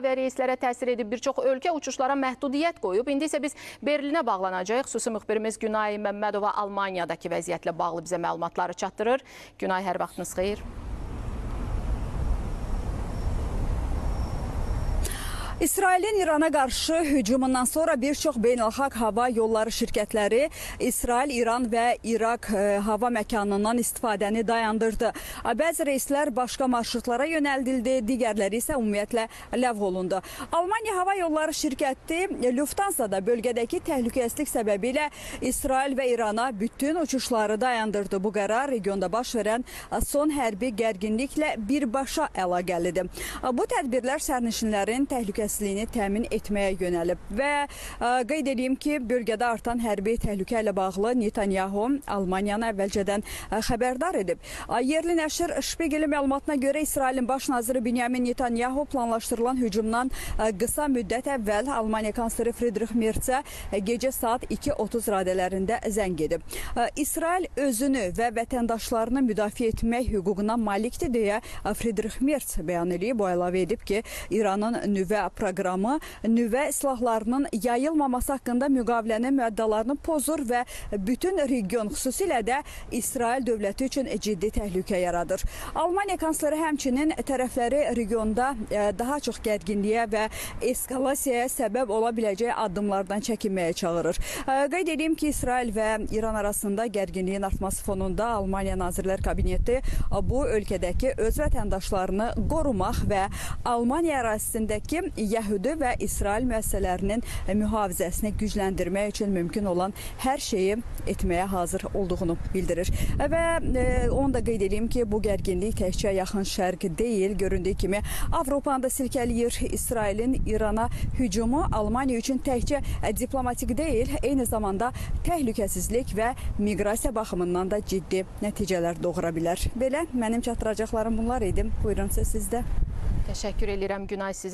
Və reyslərə təsir edib, bir çox ölkə uçuşlara məhdudiyyət qoyub. İndi isə biz Berlinə bağlanacağıq. Xüsusi müxbirimiz Günay Məmmədova Almaniyadakı vəziyyətlə bağlı bizə məlumatları çatdırır. Günay, hər vaxtınız xeyir. İsrailin İrana qarşı hücumundan sonra bir çox beynəlxalq hava yolları şirkətləri İsrail, İran və İraq hava məkanından istifadəni dayandırdı. Bəzi reyslər başqa marşrutlara yönəldildi, digərləri isə ümumiyyətlə ləğv olundu. Almaniya hava yolları şirkəti Lufthansa da bölgədəki təhlükəsizlik səbəbilə İsrail və İrana bütün uçuşları dayandırdı. Bu qərar regionda baş verən son hərbi gərginliklə birbaşa əlaqəlidir. Bu tədbirlər sərnişinlərin təhlükəsizliyini təmin etməyə yönəlib və qeyd edeyim ki, bölgədə artan hərbi təhlükə ilə bağlı Netanyahu Almaniyanı əvvəlcədən xəbərdar edib. Yerli nəşr Spiegelin məlumatına görə İsrailin baş naziri Benyamin Netanyahu planlaşdırılan hücumdan qısa müddət əvvəl Almaniya kansleri Friedrich Merzə gecə saat 2:30 radələrində zəng edib. İsrail özünü və vətəndaşlarını müdafiə etmək hüququna malikdir deyə Friedrich Merz bəyan eləyib. O əlavə edib ki, İranın nüvə proqramı nüvə silahlarının yayılmaması haqqında müqavilənin müəddalarını pozur və bütün region, xüsusilə də İsrail dövləti üçün ciddi təhlükə yaradır. Almaniya kansleri həmçinin tərəfləri regionda daha çox gərginliyə və eskalasiyaya səbəb ola biləcək addımlardan çəkinməyə çağırır. Qeyd edeyim ki, İsrail və İran arasında gərginliyin artması fonunda Almaniya Nazirlər Kabineti bu ölkədəki öz vətəndaşlarını qorumaq və Almaniya ərazisindəki Yəhudi və İsrail müəssisələrinin mühafizəsini gücləndirmək üçün mümkün olan hər şeyi etməyə hazır olduğunu bildirir. Və onu da qeyd edeyim ki, bu gərginlik təkcə Yaxın Şərq deyil, göründüyü kimi Avropanı da silkələyir. İsrailin İrana hücumu Almaniya üçün təkcə diplomatik deyil, eyni zamanda təhlükəsizlik və miqrasiya baxımından da ciddi nəticələr doğura bilər. Belə, mənim çatdıracaqlarım bunlar idi. Buyurun, söz sizdə. Təşəkkür edirəm Günay sizə.